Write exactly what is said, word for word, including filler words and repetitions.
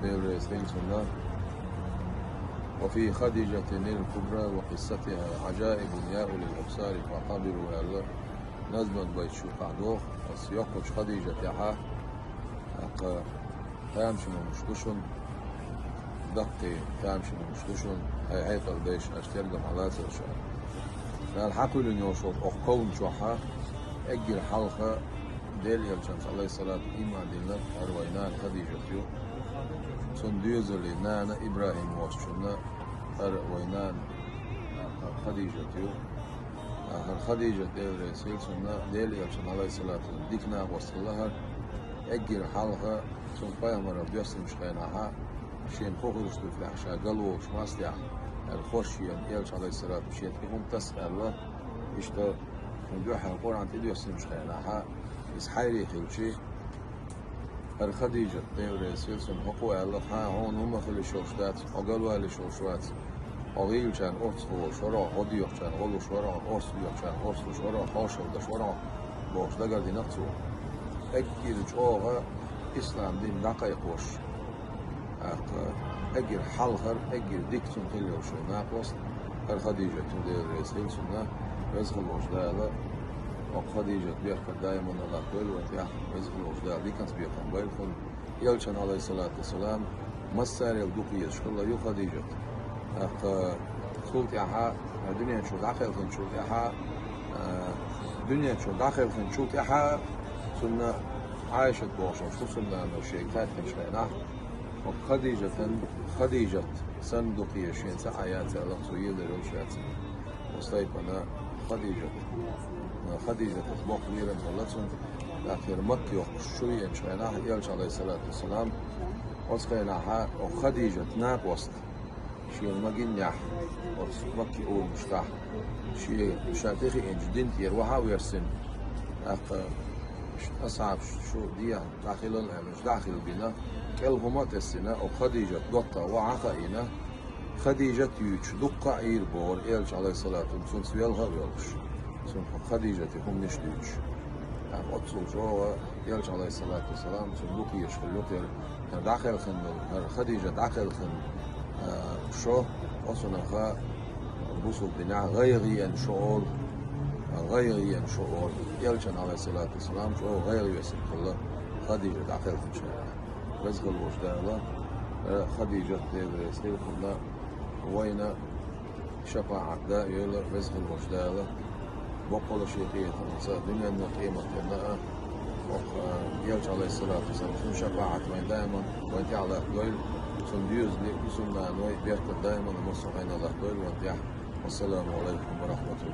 Дела реза хилва цунна. وفي خديجة الكبرى وقصتها عجائب يا أولي الأبصار فاعتبروا, аьлла, назман байт шу къахьдох, ас йоккхачу Хадижат тӀехьа, тӀаккха тамашийна хӀумаш ду шуна, даккхий тамашийна хӀумаш ду шуна, хьай хьекъал дайша аша тергам хьалацара ша. Дала хьакхоьллина йолуш волу окху кавна чохьа, эггара хьалха Делан элчанца, Ӏалайхиссалату, иман диллинарг хӀара вайн нана Хадижат ю. Цунна доьзале нана ИбрахӀим воцучунна хӀара вайн нана Хадижат ю. ХӀара Хадижат, Дела реза хилва цунна, Делан элчанна, Ӏалайхиссалату, дика накъост хилла хӀара. Эггара хьалха цунна пайхамаралла доьссинчу хенахьа, шена хӀун хуьлуш ду тӀехь ша галволуш мастехь, аьлла, хӀорш еана, элча, Ӏалайхиссалату, шена и хӀума таса аьлла, иштта цунна дуьхьал Къуръан тӀедоьссинчу хенахьа, иза хьайре хилчи, хӀара Хадижат, Дела реза хилва цунна, хӀокхо аьлла, хьан хьуна хӀума хила йиш йолуш дац, хьо галвала йиш йолуш вац, хьо гӀийлачарна орцах волуш вара хьо, гӀо доьхучарна гӀо луш вара хьо, орц доьхучарна орц луш вара хьо, хьошалла деш вара хьо, бохуш дагардина цо. Эггара чӀогӀа ислам дин дӀакхайкхош, тӀаккха эггара хьалхара, эггара дика цунна хилла йолуш йолу накъост хӀара Хадижат ю, Дела реза хилва цунна, веза хилла волчу Дала окху Хадижатан беркат даиманна латтойла вайн тӀехь, веза хилла волчу Дала диканца бекхам бойла хьуна. Элчанна, Ӏалайхиссалату вассалам, массарел дукха езаш хилла ю Хадижат. ТӀаккха цул тӀаьхьа, дуьнен чу дӀакхелхинчул тӀаьхьа, а, дуьнен чу дӀакхелхинчул тӀаьхьа цунна Ӏайшат бохуш волчу хӀусамнанас шега хаьттинчу хенахь, хӀокху Хадижатан, Хадижат санна дукха езаш шена цхьа а яц аьлла, цо елар йолуш яц. Оцу тайпана Хадижат, Хадижатах боккха лерам хилла цунна, тӀаккха хӀара Макка йоккхуш чу веанчу хенахь, элча, Ӏалайхиссалату вассалам, оцу хенахьа хӀокху Хадижатан накъост шена магийнехь, оцу Макки урамашкахь, шен ша тӀехиъначу дин тӀера ваха а воьссина, тӀаккха асхьабаш шу дехьа дӀахилла аьлла, дӀахилла бина, кӀел хӀума а тесна, оцу Хадижат доттагӀа ваха а хаийна, Хадижат юьйцуш дуккха а Ӏийр бохура элча, Ӏалайхиссалату, цунца велха а воьлхуш, цунна хӀокху Хадижате хӀуманаш а дуьйцуш. ТӀаккха оццул чӀогӀа элча, Ӏалайхиссалату вассалам, цунна дукха езаш хилла ю-кх хӀара, хӀара дӀакхелхина долу, хӀара Хадижат дӀакхелхина, а, шо, оцунах бусулба динехь гӀайгӀа еана шо олу, гӀайгӀа еана шо олу. Элчанна, Ӏалайхиссалату вассалам, чӀогӀа гӀайгӀа йоьссина хилла Хадижат дӀакхелхинчу хенахь. Веза хилла волчу Дала, э, Хадижат, Дела реза хилва цунна, вайна шапаӀат дан а йойла Веза хилла волчу Дала, боккъала шен къинхетамца дуьненна а, къематденна а, хӀокху, э, элча, Ӏалайхиссалату вассалам, цуьнан шапаӀат вайн даиман вайн тӀехь латтадойла, цуьнан доьзале а, мусульманойн а беркат даиман массо а хенахь латтадойла вайн тӀехь. Вассаламу Ӏалайкум ва рахьматуллахӀи.